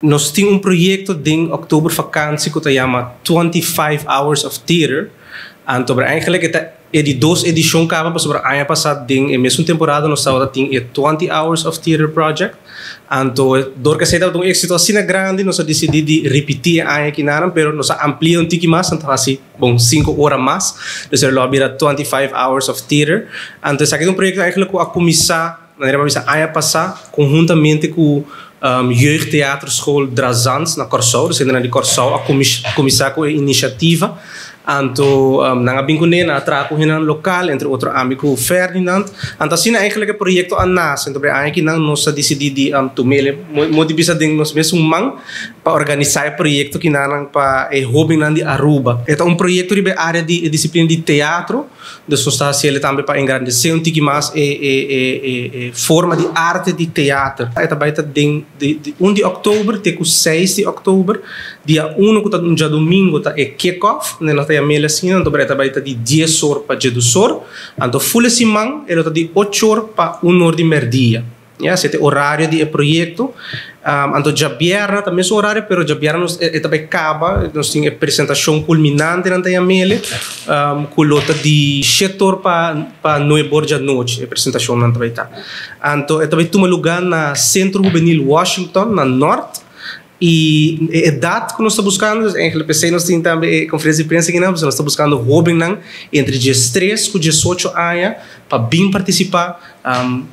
Nos tin un proyecto den october vakantie cu ta yama 25 Hours of Theater. Anto, pero eigenlijk e ta e di dos edicion caba, pasobra aña pasa den e mesun temporada nos tabata tin e 20 Hours of Theater Project. Anto, door cu esey tabata un exito asina grandi, nos a dicidi di ripiti e aña akinan, pero nos a amplia un tiki mas, anto haci bon 5 ora mas. Dus e lo a bira 25 Hours of Theater. Anto, esaki ta un proyecto eigenlijk cu a cuminsa, manera pa bisa, aña pasa, conhuntamente cu Jeugdtheaterschool Drazans na Corsou. Dus hendenan di Corsou a cuminsa cu e iniciativa. Anto nan a bin cu ne, nan a traha cu hendenan local, entre otro ami cu Ferdinand. Anto asina eigenlijk e proyecto a nace. Anto e aña akinan nos a dicidi di tumele, mo di bisa, den nos mesun man pa organisa e proyecto akinan pa e hobennan di Aruba. E ta un proyecto riba e area di e disciplina di teatro. Dus nos ta haciele tambe pa engrandece un tiki mas e forma di arte di teatro. E ta bay ta den di 1 di october te cu 6 di october. Dia 1, cu ta un diadomingo, ta e kick-off, nos ta yam'e asina, anto e ta bay ta di 10 or pa 12 or. Anto full siman e ta di 8 or pa 1 or di merdia. Ja, esey ta e horario di e proyecto. Anto diabierna tambe e horario, pero diabierna nos e tambe caba, nos tin e presentacion culminante, nan ta yam'e, cu lo ta di 7 or pa 9 or di anochi, e presentacion nan tambe ta. Anto e tambe tuma luga na Centro Juvenil Washington, na Noord. Y e edad cu nos ta buscando, eigenlijk p'esey nos tin tambe e conferencia di prensa aki, nos ta buscando hobennan entre 13 y 18 aña pa bin participa,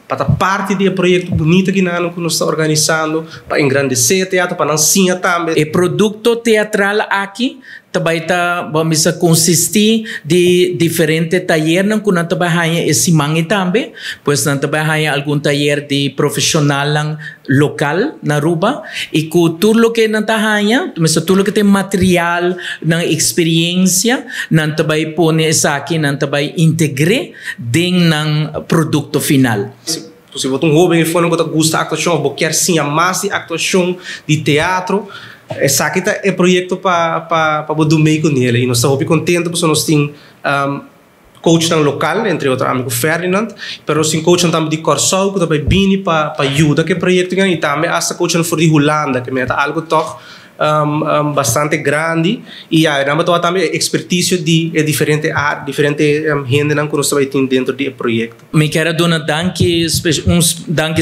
pa ta parti di e proyecto bunita aki cu nos ta organisando, pa engrandece teatro, pa nan siña tambe. E producto teatral aki tambe ta, ban bisa, consisti di diferente tayer cu nan tambe haya e siman tambe, pues nan tambe haya algun tayer di profesional local na Aruba y cu tur loke nan ta haya, mas tur loke tin material, nan experiencia, nan tambe pone esaki, nan tambe integra den nan producto final. Si bo ta un hoben cu ta gusta actuacion, of kier siña mas di actuacion, di teatro, esaki ta e proyecto pa bo mey cu ne. Y nos ta hopi contento pasobra nos tin coach local, entre otro ami cu Ferdinand, pero nos tin coach tambe di Corsou, cu tambe bini pa yuda cu e proyecto y tambe hasta coach for di Hulanda, cu ta algo toch bastante grandi y ja, nan tambe experticio di diferente hende cu nos tambe tin den e proyecto. Mi kier duna un danki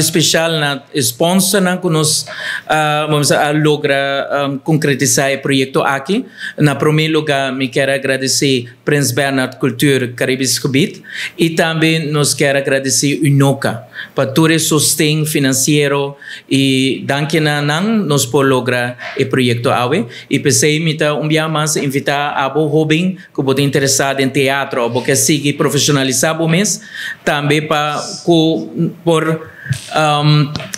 special na sponsor cu nos ban bisa, logra concretisa e proyecto aki. Na prome luga, mi kier gradici Prins Bernhard Cultuur Caribisch Gebied y tambe nos kier gradici Unoca pa tur e sosten financiero y danki na nan nos por logra e proyecto awe. Y p'esey mi ta un biaha mas invita abo hoben cu ta interesa den teatro of kier sigui profesionalisa bo mes tambe pa por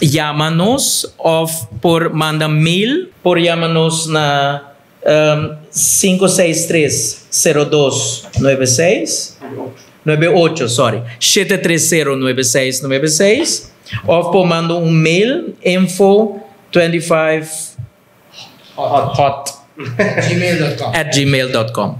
yama nos of por manda mail, por yama nos na 563 0296 98, sorry, 730 9696 of por manda un mail info 25 hot hot gmail.com @gmail.com.